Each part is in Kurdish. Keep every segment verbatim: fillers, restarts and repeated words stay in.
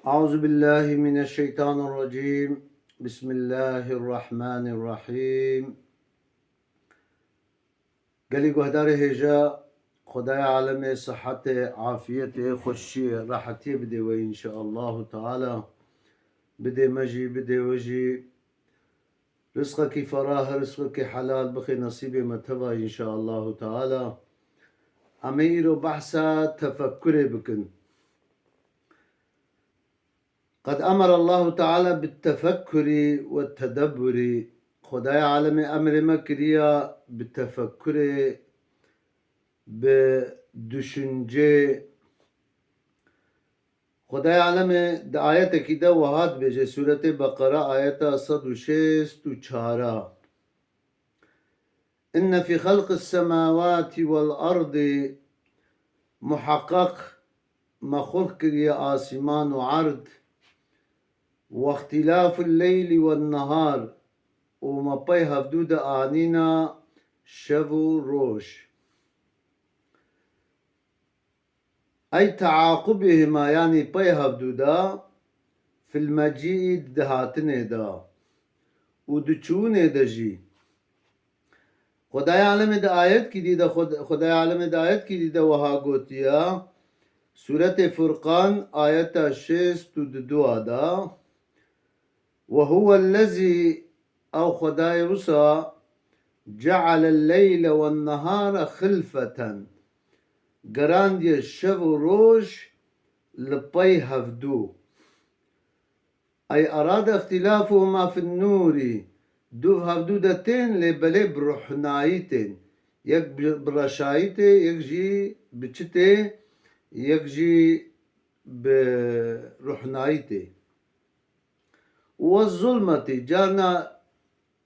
أعوذ بالله من الشيطان الرجيم. بسم الله الرحمن الرحيم. Gelî guhdarê hêja, Xwedaya alemê sihetê, afiyetê, xweşiyê, rehetiyê bidê we înşaallahu teala. Bidê me jî, bidê we jî. Rizqekî ferah, rizqekî helal bixê nesîbê me teva înşaallahu teala. Em ê îro behsa tefekkurê bikin. قد أمر الله تعالى بالتفكر والتدبر. Xwedaya alemê emrê me kiriya bi tefekkurê, bi düşüncê. Xwedaya alemê di ayetekî de wiha dibêje, Sûretê Beqera, ayeta sed û şêst û çar a. إن في خلق السماوات والأرض، muheqeq me xulq kiriye asîman û erd, واختلاف الليل والنهار، û me pey hevdû de anîna şev û roj. أي تعاقبهما، yanî pey hevdû de, في المجيء، di hatinê de û di çûnê de jî. Xwedayê alemê di ayetkî dî de, Xwed-, Xwedayê alemê di ayetkî dî de wiha gotiye, Sûretê Furqan, ayeta şêst û du de, وهو الذي، ew Xwedayê wisa, جعل الليل والنهار خلفة، gerandiye şev û roj li pey hevdû. أي أراد اختلافهما في النور، du hevdû de tên, lê belê bi ruhnayî tên. Yek bi, bi reşayî tê, yek jî bi çi tê, yek jî bi ruhnayî tê. والظلمة، carna,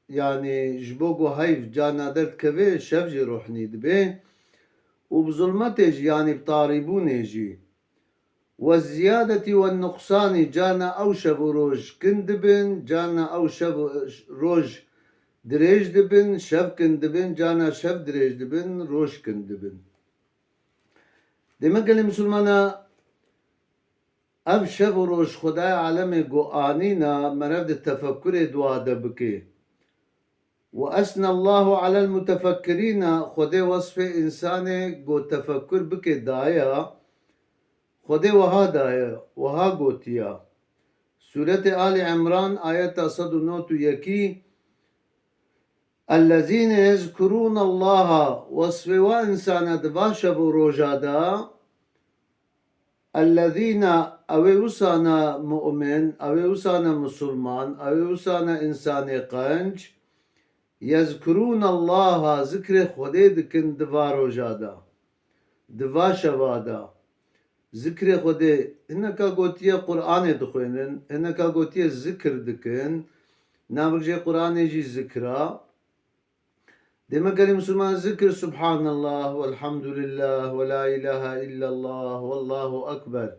yanî ji bo ku heyv carna derdikeve, şev jî ruhnî dibe. Û bi zulmetê jî, yanî bi tarîbûnê jî. والزيادة والنقصان، carna ew şev û roj kin dibin, carna ew şev û roj dirêj dibin, şev kin dibin, carna şev dirêj dibin, roj kin dibin. Demek gelê misilmana, ev şev û roj Xwedayê alemê ku anîna, meriv di tefekurê dua de bike. وأثنى الله على المتفكرين، Xwedê wesfê însanê ku tefekur bike daye. Xwedê wiha daye, wiha gotiye. Sûretê Alî Emran, ayeta sed û nod û yekî, الذين يذكرون الله، wesfê wa însana di va şev û roja de, الذين، ew ê wisana mu'min, ew ê wisana musulman, ew ê wisana însanê qenc, يذكرون الله، zikrê Xwedê dikin di va roja de, di va şeva de. Zikrê Xwedê, hineka gotiye Qur'anê dixwênin, hineka gotiye zikir dikin, navik jê Qur'anê jî zikir a. Demek gelê misilman zikir, Subhanallah, velhamdülillah, ve la ilahe illallah, vallahu ekber.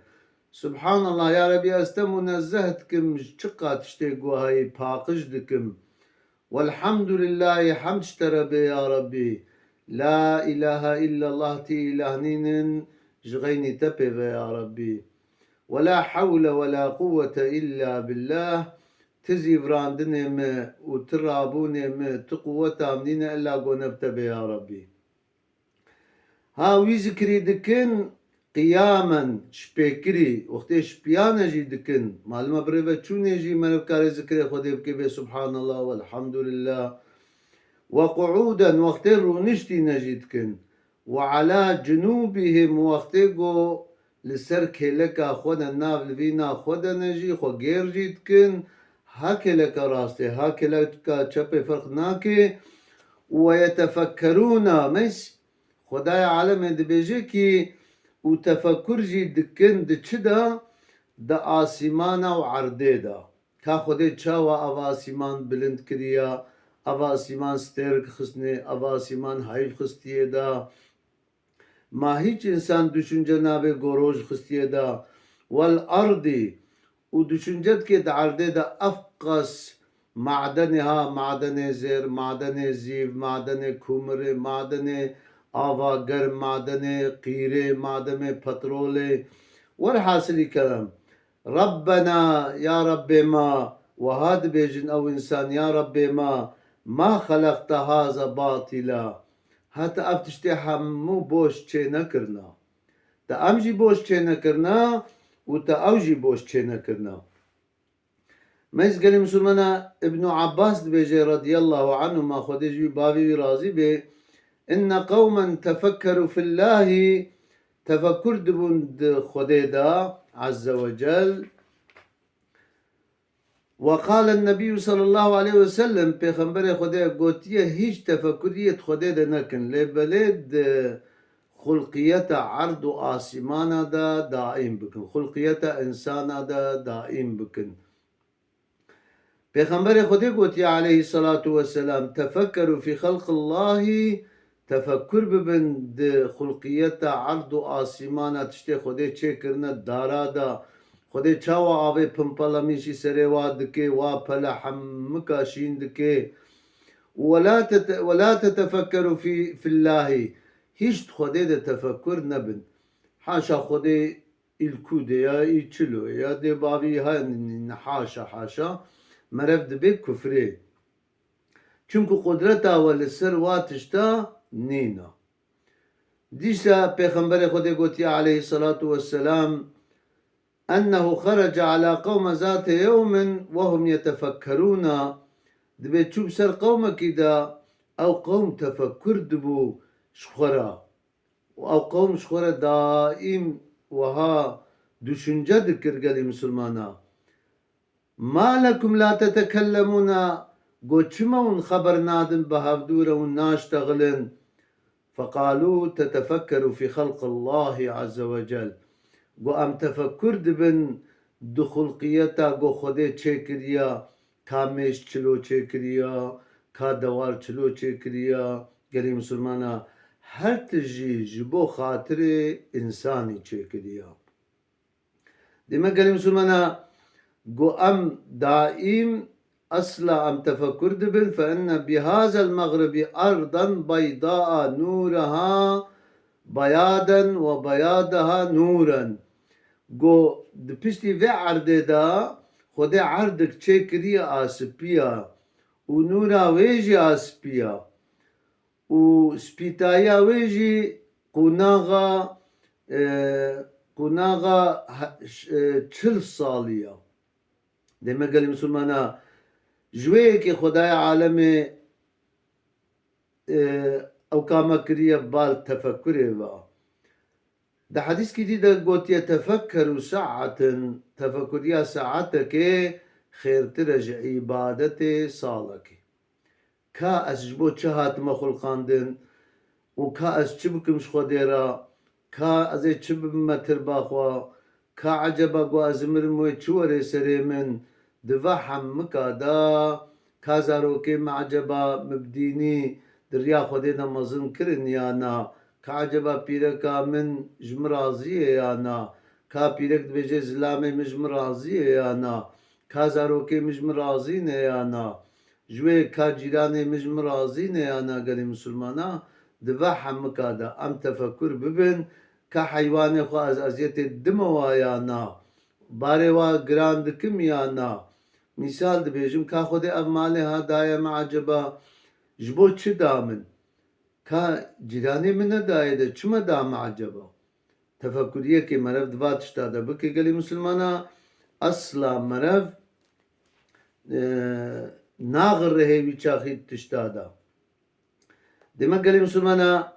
Subhanallah, ya Rebî, ez te munezzeh dikim, ji çiqa tiştê guhayî paqij dikim. Velhamdülillahî, hemd ji te re bê, ya Rebî. La ilahe illallah, tî îlah nînin, ji xeynî te pê ve, ya Rebî. Ve la hewle ve la quwwete illa billah, ti zîvirandinê me û ti rabûnê me, ti quweta min nîne illa gone bi te bê ya Rebbî. Ha wî zikirî dikin qiyamen, ji pêkirî, wextê ji piyane jî dikin, malima bi rê ve çûnê jî meriv karê zikirê Xwedê bike bê Subhanallah, Welhamdulillah. Ve qu'ûden, wextê rûniştîne jî dikin. Ve ala cunûbihim, wextê ku li ser kêleka xwe de, nav livîna xwe de ne jî, xwe gêr jî dikin, ha kêleka rastê, ha kêleka çepê ferq nake. Û ve yetefekkerûne, meys, Xwedaya alemê dibêje kî, û tefekkur jî dikin di çi de, di asîmana û erdê de. Ka Xwedê çawa ev asîman bilind kiriya, ev asîman stêrk xistnê, ev asîman heyv xistiye da. Ma hîç însan düşünce nabe goroj xistiye da. Wel erdî, û düşünce dike di erdê de ev qas madenê ha, madenê zêr, madenê zîv, madenê kumirê, madenê ava germ, madenê qîrê, madenê petrolê. Welhasilî kelam, Rabbena, ya Rabbê me, wiha dibêjin ew însan, ya Rabbê me, ma xelaqte haza batîla. Heta ev tiştê hemû boş çê nekirina. Te em jî boş çê nekirina û te ew jî boş çê nekirina. Meyz gelî misilmana Ibnû Abbas dibêje radiyallahu anhuma, Xwedê ji wî bavî wî razî bê, inne qewmen tefekkeru fillahî, tefekkur dibûn di Xwedê de, Azze ve Cel. Ve qalen Nebiyyu sallallahu aleyhi ve sellem, Pêxemberê Xwedê gotiye, hîç tefekkuriyê di Xwedê de nekin, lê belê di xulqiyeta erd û asîmana de daîm bikin, xulqiyeta însana de daîm bikin. Pêxemberê Xwedê gotiye aleyhissalatu vesselam, tefekkeru fî xelqillahî, tefekkur bibin di xulqiyeta erd û asîmana, tiştê Xwedê çêkirine dara de, Xwedê çawa avê pimpelemîşî serê wa dike, wa pele hemika şîn dike. Û wela tete-, wela tetefekkeru fî, fillahî, hîç di Xwedê de tefekkur nebin. Haşa Xwedê î li ku de ya, î çilo ya, dê bavî ha nîne, haşa, haşa, merev dibe kufrê. Çimku qudreta we li ser wa tişta nîna. Dîsa Pêxemberê Xwedê gotiye aleyhissalatu vesselam, ennehu xerece ala qewme zate yewmin ve hum yetefekkerûna, dibê çû bi ser qewmekî de, ew qewm tefekkur dibû ji xwe re. Û ew qewm ji xwe re daîm wiha duşunce dikir gelî misilmana. Ma lekum la tetekellemûna, got, çima hûn xeber nadin bi hevdû re, hûn naştexilin? Feqalû tetefekkeru fî xelqillahî azze ve cel. Got, em tefekkur dibin di xulqiyeta ku Xwedê çêkiriya, ka mêj çilo çêkiriya, ka dewar çilo çêkiriya, gelî misilmana, her tijî ji bo xatirê însanî çêkiriya. Dê me gelî misilmana, ku em daîm esla em tefekkur dibin, fe inne bi hazel mexribi erdan beydaa nûreha beyaden ve beyadaha nûren. Go di piştî vê erdê de Xwedê erdik çêkiriye a spî ya û nûra wê jî a spî ya û spîtayiya wê jî qonaxa, e, qonaxa he-, ş-, e, çil salî ya. Dê me gelî misilmana, ji wê yekê Xwedaya alemê, e, ew ka me kiriye bal tefekkurê ve. Di hedîskî dî de gotiye, tefekkeru saatin, tefekkuriya saatekê xêrtir e ji îbadetê salekê. Ka ez ji bo çi hatime xulqandin û ka ez çi bikim ji Xwedê re, ka ez ê çi bibime tirba xwe, ka eceba ku ez mirim wê çi were serê min, di va hemika de ka zarokê min eceba min bi dînî di riya Xwedê de mezin kirin ya na, ka eceba pîreka min ji min razî ye ya na, ka pîrek dibêje zilamê min ji min razî ye ya na, ka zarokê min ji min razî ne ya na. Ji wê ka cîranê min ji min razî ne ya na gelê misilmana, di va hemika de em tefekkur bibin, ka heywanê xwe ez eziyetê dime wa ya na, barê wa giran dikim ya na. Mîsal dibêjim, ka Xwedê ev malê ha daye me eceba ji bo çi da min? Ka cîranê min nedaye de çima da me eceba? Tefekuriyekê merev di va tişta de bike gelî misilmana, esla merev, e, naxirihê wî çaxî tişta de. Dê me gelî misilmana,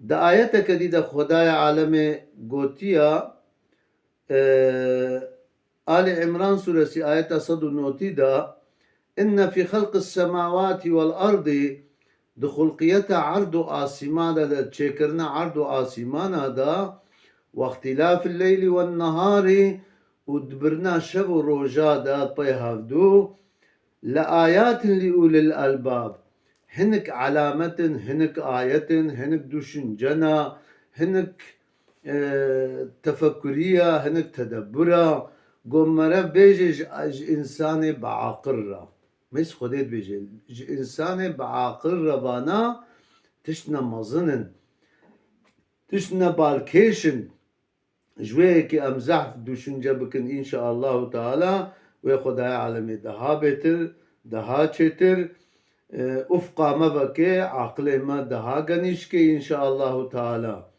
di ayeteke dî de Xwedaya alemê gotiya, e, Ali Imran suresi ayeta sed û notî de, inne fî xelqis semawati vel erdî, di xulqiyeta erd û asîmana de, çêkirina erd û asîmana de, wextîlafil leyli wen neharî û dibirina şev û roja de pê hevdû, le ayatin li ulil albab. Hinik alamet in, hinik ayet in, hinik düşünce ne, hinik, e, tefekkuriya, hinik tedebbura. Go mere bêje ji, ji însanê biaqil re. Mês Xwedê dibêje, ji însanê biaqil re vana tiştine mezin in, tiştine balkêş in. ji wê yekê em zehf duşunce bikin, înşaallahu teala, wê Xwedayê alemê daha bêtir, daha çêtir, e, ufqa me veke, aqilê me daha genîş ke, înşaallahu teala.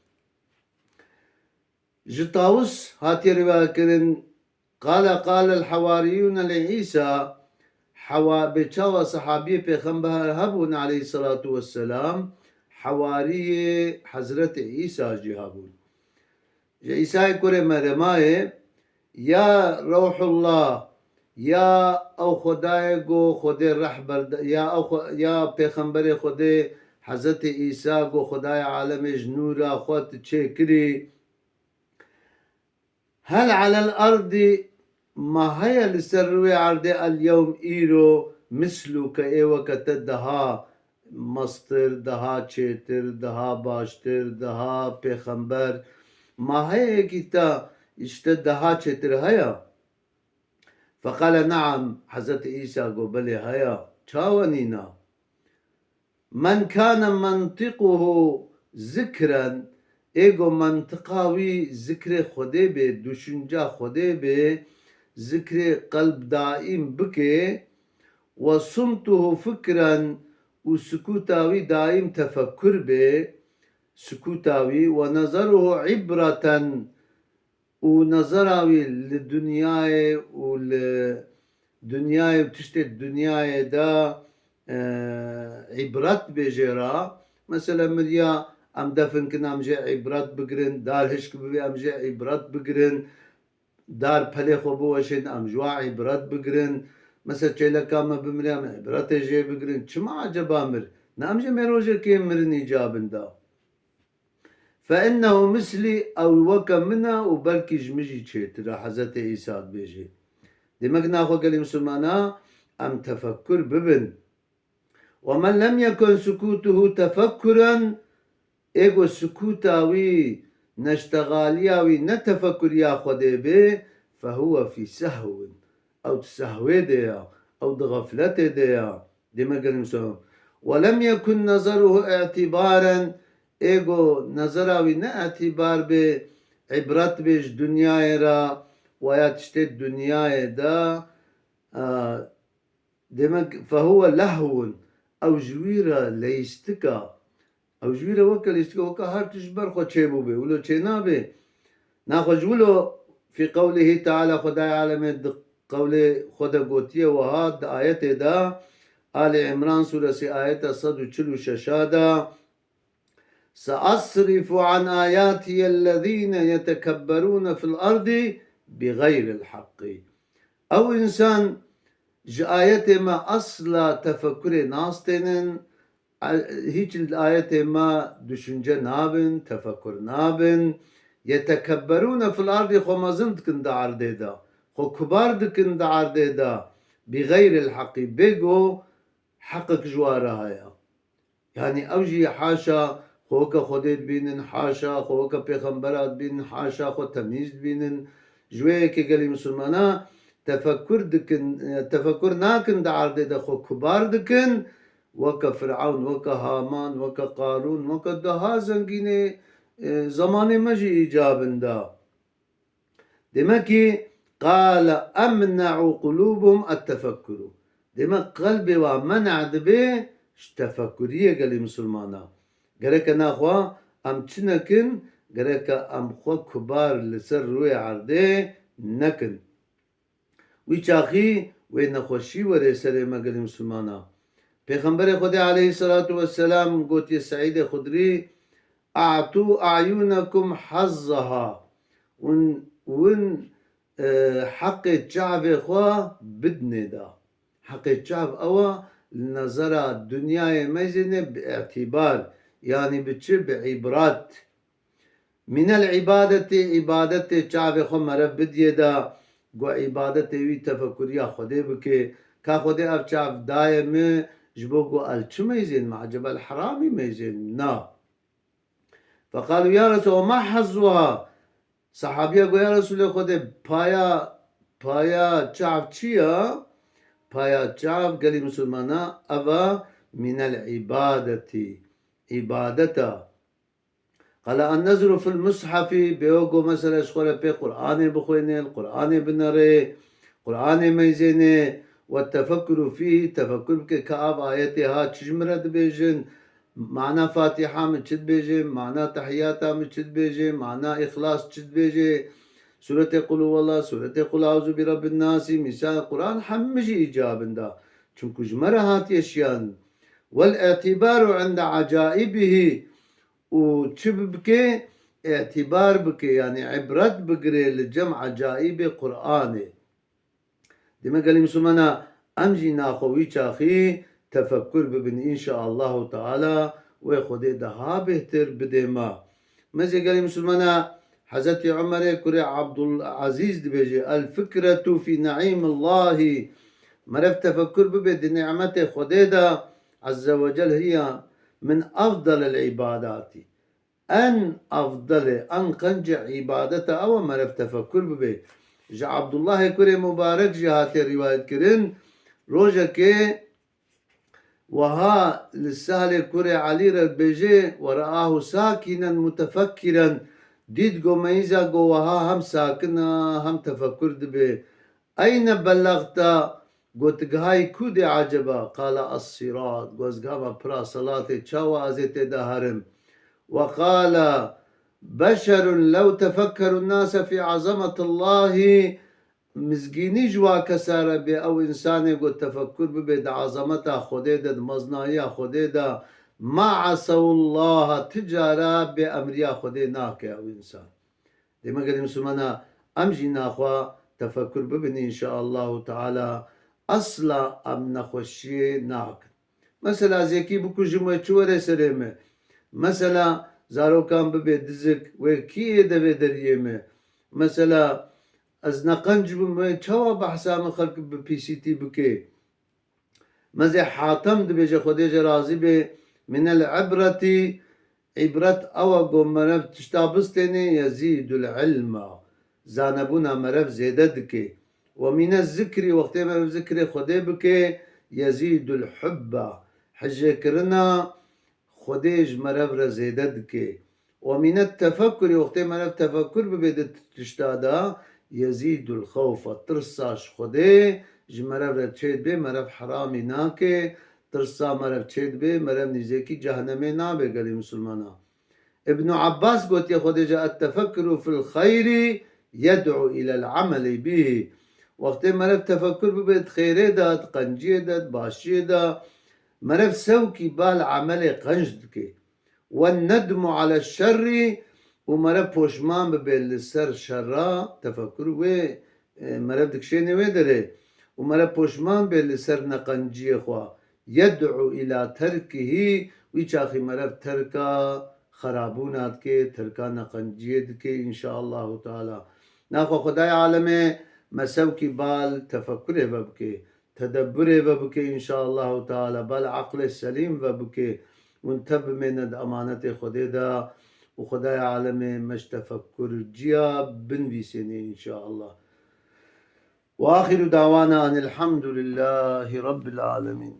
Ji Tawus hatiye rivayet kirin, qala, qala el-hewariyûne li Îsa, hewa-, bê çawa sehabiyê Pêxember hebûn aleyhisselatu vesselam, hewariyê Hezretê Îsa jî hebûn. Ji Îsayê kurê Meremayê, ya Rewhullah, ya ew Xwedayê go Xwedê reh berde, ya ew Xwe-, ya Pêxemberê Xwedê Hezretê Îsa go Xwedayê alemê ji nûra xwe tu çêkirî. Hel alel erdî, ma heye li ser rûyê erdê el yewm, îro, misluke, ê weke te daha mestir, daha çêtir, daha baştir, daha pêxember? Ma heye yekî te, îşte, daha çêtir heye? Feqale, neam, Hezretî Îsa got, belê heye. Çawa nîna? Men kane mentiquhu zikren, ê go mentiqa wî zikrê Xwedê bê, duşunca Xwedê bê, zikrê qelb daîm bike, we sumtuhu fikren, û sukûta wî daîm tefekkur bê, sukûta wî, we nezeruhu îbreten, û nezera wî li dinyayê û li dinyayê û tiştê dinyayê de, e, îbret bê jê re. Mesela miriya em defin kin, em jê îbret bigirin, dar hişk bibe, em jê îbret bigirin, dar pelê xwe biweşin, em ji wan îbret bigirin. Mesela çêleka me bimire, em îbretê jê bigirin. Çima eceba mir? Ne em jê mêrojekê mirin îcabin da? Fe innehu mislî, ew weke min e û belkî ji min jî çêtir e, Hezretê Îsa dibêje. Demek naxwe gelî misilmana em tefekkur bibin. Ve men lem yekun sukutuhu tefekkuren, ê go sukûta wî, neştexaliya wî ne tefekkuriya Xwedê bê, fehuwe fî sehwin. Ew di sehwê de ya, ew di xefletê de ya. Demek gelî misilman. Ve lem yekun nezeruhu i'tibaren, ê go nezera wî ne îtîbar bê, îbret bê ji dinyayê re, weya tiştê dinyayê de, e, demek fehuwe lehwun, ew ji wî re leyîstik e. Ew ji wî re weke lîstika, weke her tişt ji ber xwe çêbûbê, wilo çênabê. Naxwe ji wilo fî qewlihî teala, Xwedayê alemê di qewlê xwe de gotiye wiha, di ayetê de, Alî Îmran sûresî ayeta sed û çil û şeş de, Seasrifu an ayatiye ellezîne yetekebberûne fil erdî bi xeyril heqqî. Ew însan ji ayetê me asla tefekkurê nastênin, hîç li ayetê me düşünce nabin, tefekkur nabin. Yetekebberûne fil erdî, xwe mezin dikin di erdê de. Xwe kubar dikin di erdê de. Bi xeyril heqî, bêgo heqek ji wan re heye. Yanî ew jî haşa xwe weke Xwedê dibînin, haşa xwe weke pêxembera dibînin, haşa xwe temîz dibînin. Ji wê yekê gelî misilmana tefekkur dikin, e, tefekkur nakin di erdê de xwe kubar dikin. Weke Firewn, weke Haman, weke Qarûn, weke daha zengînê, e, zemanê me jî îcabin da. Demek ki, qale emne'u qulubuhum et-tefekkuru. Demek qelbê wa men'a dibe ji tefekkuriyê gelî misilmana. Gereke naxwe em çi nekin, gereke em xwe kubar li ser rûyê erdê nekin. Wî çaxî wê nexweşî were serê me gelî misilmana. Pêxemberê Xwedê aleyhisselatu vesselam gotiye Seîdê Xudrî, "A'tû a'yûnekum hazzaha." Win, win, e, heqê çavê xwe bidinê da. Heqê çav ew e, li nezera dinyayê meyzêne bi îtîbar, yanî bi çi? Bi îbrat. Minel îbadetê, îbadetê çavê xwe mere bidiyê de, ku îbadetê wî tefekuriya Xwedê bike. Ka Xwedê ev çav daye min, ji bo ku el çi meyzên min? Eceba el heramî meyzên min? Na. Feqalû, ya Resul, ma hazzuha? Sahabiya got, ya Resulê Xwedê, paya, paya çav çi ya? Paya çav gelî misilmana, eva minel îbadetî, îbadeta. Qala an-nezru fil mushafî, bêwo go mesela ji xwe re pê Qur'anê bixwêne, li Qur'anê binerê, Qur'anê meyzêne, ve tefekkuru fîhî, tefekkur bike ka av ayetê ha çi ji min re dibêjin, mana Fatiha min çi dibêje, mana Tehiyata min çi dibêje, mana Îxlas çi dibêje, Sûretê Qul Huwallah, Sûretê Qul Euzu bi Rabbin Nasî, mîsan Qur'an hemî jî îcabin da. Çunku ji me re hatiye şiyan. Wel îtibaru inde ecaibihî, û çi bike, îtibar bike, yanî îbret bigire li cem ecaibê Qur'anê. Dime gelî Misilmana, em jî naxwe wî çaxî tefekkur bibin, înşaallahu teala wê Xwedê daha bêhtir bidê me. Mezê gelî Misilmana, Hezretî Umerê kurê Abdulazîz dibêje, El fikretu fî neîmillahî, meriv tefekkur bibe di nîmetê Xwedê de, Azze ve Cel, hiya min afdalil îbadatî. En afdalê, en qencê îbadeta ew e meriv tefekkur bibe. Ji Abdullahê kurê Mubarek jî hatiye rîwayet kirin, rojekê wiha li Sehlê kurê Elî re dibêje, "Ve re'ahu sakinen mutefekkiren." Dît go meyîza go wiha hem sakin e, hem tefekkur dibe. Eyne belexta, gotigihayî ku dê eceba? Qala es-sirat, go ez gihama pira siratê, çawa ez ê tê de herim? Ve qala beşerun lew tefekkerun nase fî azametillahi, mizgînî ji wa kesa re bê, ew însanê go tefekkur bibe di azameta Xwedê de, di meznayiya Xwedê de, ma esewullaha, ti cara bê emriya Xwedê nake ew însan. Dême gelî Misilmana, em jî naxwe tefekkur bibin, înşaallahu teala, esla em nexweşiyê nakin. Mesela zêkî bikujim wê çi were serê me? Mesela zarokan bibe dizik wê kî yê devê deriyê me? Mesela ez neqenc bim wê çawa behsa min xelk bi pîsîtî bike? Mezê Hatem dibêje, Xwedê jê razî be, minel îbretî, îbret ew e go meriv tişta bistêne, yezîdul ilma, zanebûna meriv zêde dike. Ve mine zikrî, wextê meriv zikrê Xwedê bike, yezîdul hubba, hijêkirina Xwedê ji meriv re zêde dike. Ve mînet tefekkurî, wextê meriv tefekkur bibe di tişta de, yezîdul xewfa, tirsa ji Xwedê ji meriv re çêdibe, meriv heramî nake, tirsa meriv çêdibe, meriv nîzêkî cehennemê nabe gelî misilmana. Ibnu Abbas gotiye, Xwedê jê, "Et-tefekkuru fil xeyrî yed'u ilel ameli bihî." Wextê meriv tefekkur bibe di xêrê de, di qenciyê de, di başiyê de, meriv sewkî bal emelê qenc dike. "Wen nedmu ale şerrî", û meriv poşman bibe li ser şerra, tefekkur wê, e, meriv dikişêne wê derê, û meriv poşman be li ser neqenciyê xwe. "Yed'u ila terkihî", wî çaxî meriv terka xerabûna dike, terka neqenciyê dike, înşaallahu teala. Naxwe Xwedayê alemê me sewkî bal tefekkurê ve bike, tedebburê ve bike, înşaallahu teala, bal eqlê selîm ve bike, hûn tev bimêne di emanetê Xwedê de û Xwedayê alemê me ji tefekkurciya binvîsêne, înşaallah. Ve axiru dawana enilhamdulillahî rabbil alemîn.